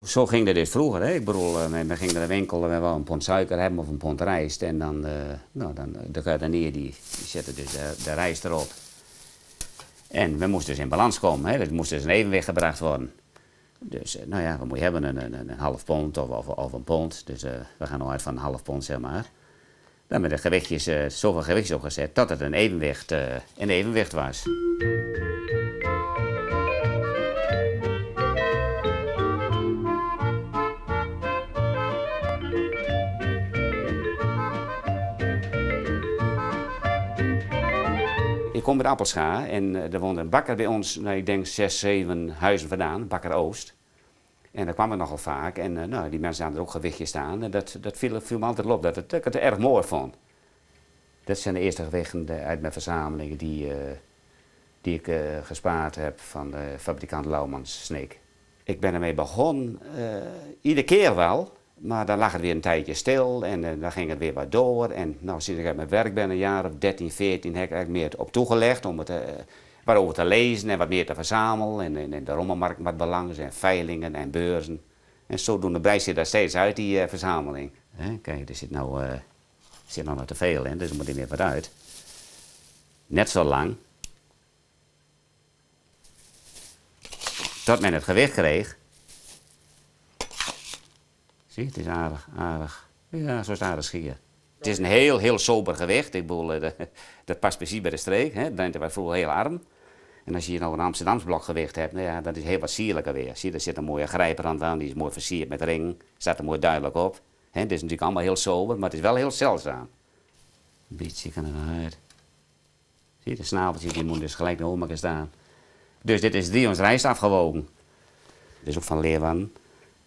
Zo ging dat dus vroeger. Hè. Ik bedoel, men ging naar de winkel en men wou een pond suiker hebben of een pond rijst. En dan, nou, dan de kruidenier die zette dus de rijst erop. En we moesten dus in balans komen. Hè. Het moest dus in evenwicht gebracht worden. Dus nou ja, wat moet je hebben? Een half pond of een pond. Dus we gaan nou uit van een half pond, zeg maar. Dan met de gewichtjes, zoveel gewichtjes opgezet dat het een evenwicht was. Ik kom uit Appelscha en er woonde een bakker bij ons, nou, ik denk 6, 7 huizen vandaan, Bakker Oost. En daar kwam het nogal vaak en die mensen hadden er ook gewichtjes staan en dat viel me altijd op, dat ik het erg mooi vond. Dat zijn de eerste gewichten uit mijn verzameling die ik gespaard heb van de fabrikant Loumans Sneek. Ik ben ermee begonnen, iedere keer wel, maar dan lag het weer een tijdje stil en dan ging het weer wat door. En sinds ik uit mijn werk ben, een jaar of 13, 14, heb ik eigenlijk meer op toegelegd om het waarover te lezen en wat meer te verzamelen. En de rommelmarkt wat belangs en veilingen en beurzen. En zodoende breidt zich dat steeds uit, die verzameling. Hè, kijk, er zit nou, zit nou nog te veel in, dus er moet er weer wat uit. Net zo lang tot men het gewicht kreeg. Zie, het is aardig, aardig. Ja, zo is het aardig schier. Het is een heel, heel sober gewicht. Ik bedoel, dat past precies bij de streek. Hè. Drenthe was vroeger heel arm. En als je hier nou een Amsterdams blokgewicht hebt, dat is heel wat sierlijker weer. Zie, daar zit een mooie grijprand aan, die is mooi versierd met ring. Staat er mooi duidelijk op. Hè, het is natuurlijk allemaal heel sober, maar het is wel heel zeldzaam. Een beetje kan er nog uit. Zie je, de snabeltje die moet dus gelijk naar oren staan. Dus dit is 3 ons rijst afgewogen. Dit is ook van Leeuwarden,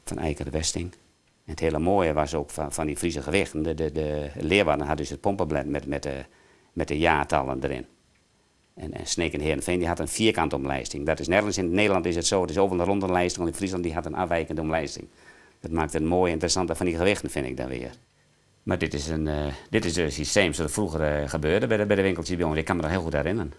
van Eiker de Westing. En het hele mooie was ook van die Friese gewichten. De Leeuwarden had dus het pompenblad met de jaartallen erin. En Sneek en Heerenveen die had een vierkante omlijsting. Dat is nergens in Nederland is het zo. Het is overal een ronde omlijsting, want in Friesland die had een afwijkende omlijsting. Dat maakt het mooi en interessante van die gewichten, vind ik dan weer. Maar dit is, een dit is het systeem zoals het vroeger gebeurde bij de winkeltjes bij ons. Ik kan me dat heel goed herinneren.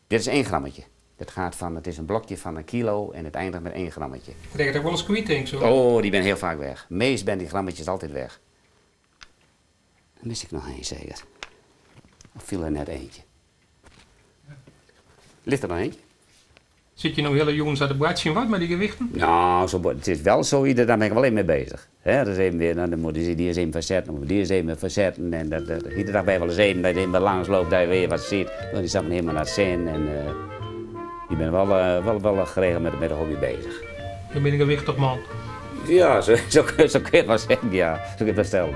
Dit is 1 grammetje. Dat gaat van, het is een blokje van 1 kilo en het eindigt met 1 grammetje. Krijg je dat wel eens kwijt, denk ik zo? Oh, die ben heel vaak weg. Meest ben die grammetjes altijd weg. Dan mis ik nog één zeker. Of viel er net eentje? Ligt er nog eentje? Zit je nou hele jongens aan de bradje en wat met die gewichten? Nou, zo, het is wel zo, ieder, daar ben ik wel even mee bezig. Hè, dat is even weer, nou, dan moet die, die eens even verzetten, dan moet die eens even verzetten. En dat, dat, iedere dag ben je wel eens even, dat je even langs loopt, dat je weer wat ziet. Dan is dat helemaal naar het zin en ik ben wel geregeld met de hobby bezig. Je bent een gewichtig man. Ja, zo kun je het wel zeggen, ja. Zo kun je het wel stellen.